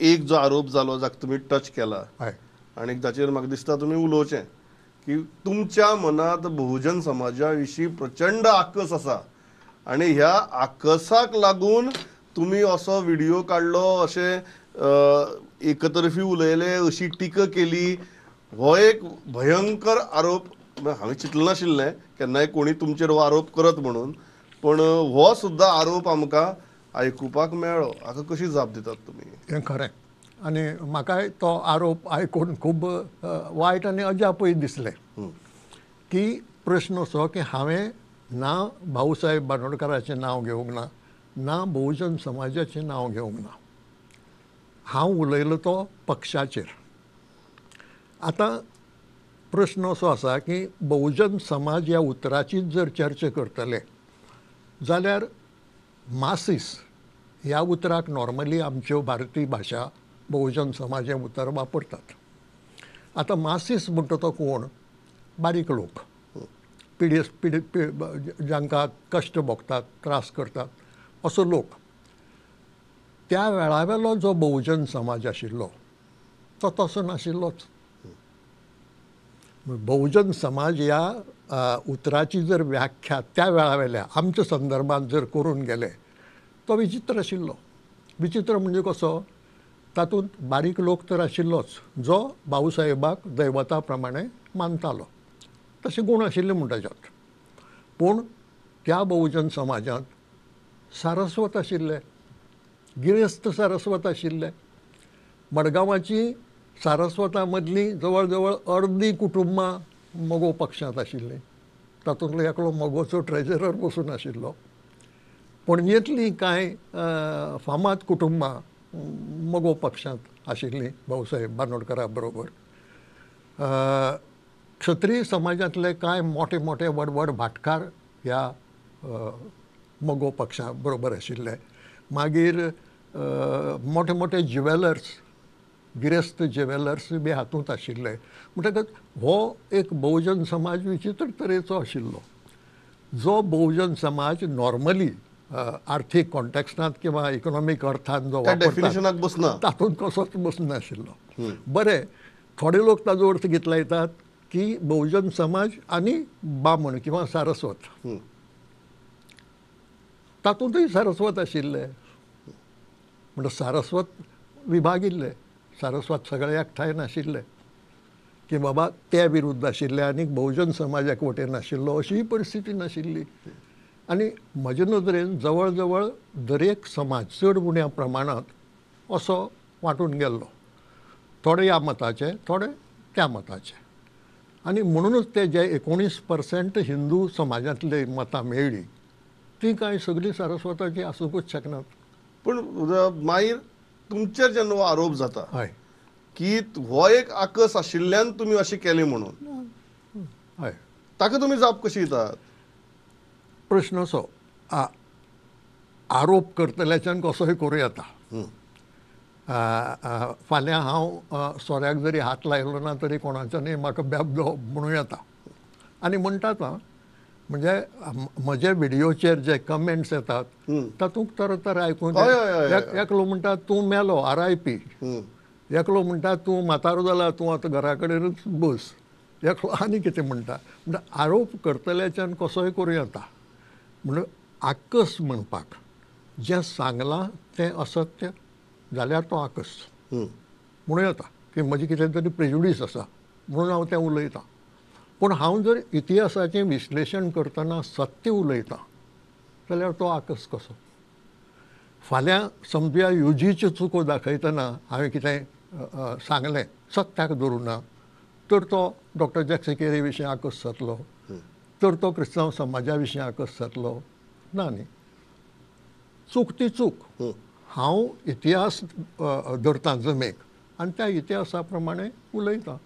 एक जो आरोप जालो जाका तुमी टच केला आनी ताचेर म्हाका दिसता तुमी उलोवचें की तुमच्या मनांत बहुजन समाजा विशीं प्रचंड आकस आसा आनी ह्या आकसाक लागून तुमी असो व्हिडियो काडलो, अशें एकतर्फी उलयले, अशी टिका केली. हो एक भयंकर आरोप. हांवें चिंतलें नाशिल्लें केन्नाय कोणी तुमचेर हो आरोप करत म्हणून, पण हो सुद्दां आरोप आमकां आयकुपाक मेळ्ळो. हाका कशी जाप दितात तुमी? हें खरें आनी म्हाकाय तो आरोप आयकून खूब वायट आनी अजापूय दिसलें की प्रश्न असो की हांवें ना भाऊसाहेब बांदोडकाराचें नांव घेवंक ना, ना बहुजन समाजाचें नांव घेवंक ना. हांव उलयलो तो पक्षाचेर. आतां प्रश्न असो आसा की बहुजन समाज ह्या उतराचीच जर चर्चा करतले जाल्यार मासीस ह्या उतराक नॉर्मली आमच्यो भारतीय भाशा बहुजन समाज हें उतर वापरतात. आतां मासीस म्हणटा तो कोण? बारीक लोक, पिडेस्त, जांकां कश्ट भोगतात, त्रास करतात असो लोक. त्या वेळावेलो जो बहुजन समाज आशिल्लो तो तसो नाशिल्लोच. बहुजन समाज ह्या उतराची जर व्याख्या त्या वेळावेल्या आमच्या संदर्भात जर करून गेले तो विचित्र आशिल्लो. विचित्र म्हणजे कसो? तातूंत बारीक लोक तर आशिल्लोच जो भाऊसाहेबाक दैवता प्रमाणे मानतालो, तशे गूण आशिल्ले म्हूण ताच्यात. पूण त्या बहुजन समाजांत सारस्वत आशिल्ले, गिरेस्त सारस्वत आशिल्ले. मडगांवाची सारस्वता मदली जवळ जवळ अर्दी कुटुंबां मगो पक्षांत आशिल्लीं. तातूंतलो एकलो मगोचो ट्रेजरर बसून आशिल्लो. पणजेंतलीं कांय फामाद कुटुंबां मगो पक्षांत आशिल्लीं भाऊसाहेब बांदोडकारा बरोबर. क्षत्रीय समाजांतले कांय मोठे मोठे व्हड व्हड भाटकार ह्या मगो पक्षा बरोबर आशिल्ले. मागीर मोठे मोठे ज्युवेलर्स, गिरेस्त ज्युवेलर्स बी हातूंत आशिल्ले. म्हणटकच हो एक बहुजन समाज विचित्र तरेचो आशिल्लो, जो बहुजन समाज नॉर्मली आर्थीक कॉन्टेक्स्टांत किंवा इकॉनॉमीक अर्थान जो डेफिनेशनाक बसना, तातूंत कसोच बसनाशिल्लो. बरें, थोडे लोक ताजो अर्थ घेतला येतात की बहुजन समाज आनी बामण किंवा सारस्वत, तातूंतय सारस्वत आशिल्ले. म्हणटा सारस्वत विभागिल्ले, सारस्वत सगळे एकठांय नाशिल्ले की बाबा ते विरुद्ध आशिल्ले आनी बहुजन समाजाक वटेन नाशिल्लो अशीय परिस्थिती नाशिल्ली. आनी म्हजे नदरेन जवळ जवळ दरेक समाज चड उण्या प्रमाणांत असो वांटून गेल्लो, थोडे ह्या मताचे, थोडे त्या मताचे. आनी म्हणूनच ते जे 19% हिंदू समाजांतले मतां मेळ्ळीं ती कांय सगळीं सारस्वताची आसूंकूच शकनात. पूण मागीर तुमचेर जेन्ना हो आरोप जाता हय की हो एक आकस आशिल्ल्यान तुमी अशें केलें म्हणून, हय, ताका तुमी जाप कशी दितात? प्रश्न असो, आरोप करतल्याच्यान कसोय करूं येता. फाल्यां हांव सोऱ्याक जरी हात लायलो ना तरी कोणाच्यानूय म्हाका बेबदो म्हणूं येता. आनी म्हणटात आं, म्हणजे म्हजे व्हिडियोचेर जे कमेंट्स येतात तातूंत तरातरा आयकून एकलो म्हणटा तूं मेलो RIP, एकलो म्हणटा तूं म्हातारो जाला, तूं आतां घरा कडेनच बस, एकलो आनी कितें म्हणटा. म्हणटा आरोप करतल्याच्यान कसोय करूं येता. म्हणून आकस म्हणपाक जें सांगलां तें असत्य जाल्यार तो आकस म्हणूं येता की म्हजी कितें तरी प्रेजुडीस आसा म्हणून हांव तें उलयतां. पूण हांव जर इतिहासाचें विश्लेशण करतना सत्य उलयतां जाल्यार तो आकस कसो? फाल्यां समजुया युजीच्यो चुको दाखयतना हांवें कितें सांगलें सत्याक धरूं ना तर तो डॉक्टर जॅक सिकेरी विशीं आकस जातलो, तर तो क्रिस्तांव समाजा विशीं आकस जातलो ना न्ही. चूक ती चूक. हांव इतिहास धरतां जमेक आनी त्या इतिहासा प्रमाणे उलयतां.